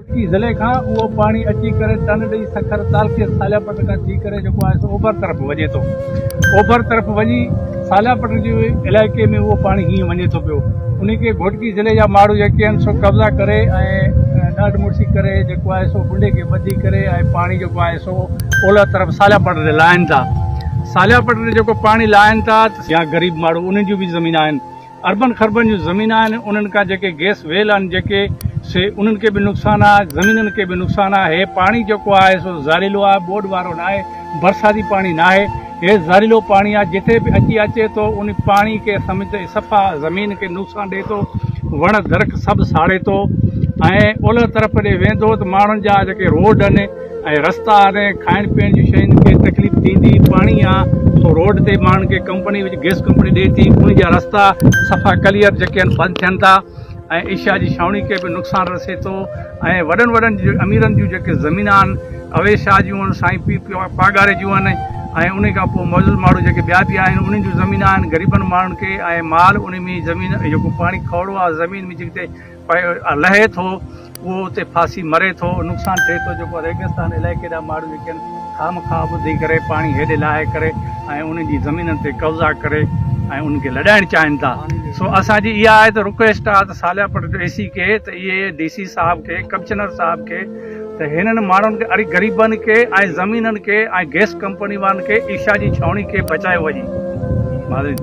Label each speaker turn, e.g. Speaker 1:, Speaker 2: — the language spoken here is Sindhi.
Speaker 1: گهوٽڪي ضلعي کان اهو پاڻي اچي ڪري ٽنڊ ڏئي سکر تعلقي ساليا پٽ کان ٿي ڪري جيڪو آهي سو اوڀر طرف وڃي ٿو. اوڀر طرف وڃي ساليا پٽ جي علائقي ۾ اهو پاڻي هيئن وڃي ٿو پيو. انهي کي گهوٽڪي ضلعي جا ماڻهو جيڪي آهن سو قبضا ڪري ۽ ڏاڍ مڙسي ڪري جيڪو آهي سو ٻنڊي کي ٻڌي ڪري ۽ پاڻي جيڪو آهي سو اولهه طرف ساليا پٽ تي لاهين ٿا. ساليا پٽ تي جيڪو پاڻي لاهين ٿا ته يا غريب ماڻهو انهن جون به زمينان آهن. اربن خربن جون زمينان آهن انهن کان جيڪي گئس ويل آهن جيڪي سي انهن کي به نقصان آهي زمينن کي به نقصان آهي هي پاڻي جيڪو آهي سو زهريلو آهي ٻوڏ وارو ناهي برساتي پاڻي ناهي هي زهريلو پاڻي آهي جتي به اچي اچي ٿو ان پاڻي کي سمجھ صفا زمين کي نقصان ڏي ٿو وڻ درخت سڀ ساڙي ٿو ۽ اولهه طرف ڏي ويندو ته ماڻهن جا جيڪي روڊ آهن ۽ رستا آهن کائڻ پيئڻ جون شين کي تڪليف ٿيندي پاڻي آ سو روڊ تي ماڻهن کي ڪمپني وچ گئس ڪمپني ڏي ٿي انهن جا رستا صفا ڪليئر جيڪي آهن بند ٿين ٿا ۽ ايشيا جي ڇانوڻي کي به نقصان رسي ٿو ۽ وڏن وڏن اميرن جون جيڪي زمينان آهن اويس شاهه جون آهن سائين پير پاڳاري جون آهن ۽ انهي کان پوء معزز ماڻهو جيڪي ٻيا به آهن انهن جون زمينان آهن غريبن ماڻهن کي ۽ مال انهي ۾ زمين جيڪو پاڻي کوڙو آهي زمين ۾ جتي لهي ٿو اهو اتي ڦاسي مري ٿو نقصان ٿئي ٿو جيڪو ريگستان علائقي جا ماڻهو جيڪي آهن خامخواه ٻڌي ڪري پاڻي هيڏي لاهي ڪري ۽ انهن جي زمينن تي قبضا ڪري ۽ انهن کي لڏائڻ چاهين ٿا سو اسان جي اها آهي ته رڪويسٽ آهي ته ساليا پٽ اي سي کي ته اهي ڊي سي صاحب کي ڪمشنر صاحب کي ته هنن ماڻهن کي اري غريبن کي ۽ زمينن کي ۽ گئس ڪمپني وارن کي ايشا جي ڇانوڻي کي بچايو وڃي.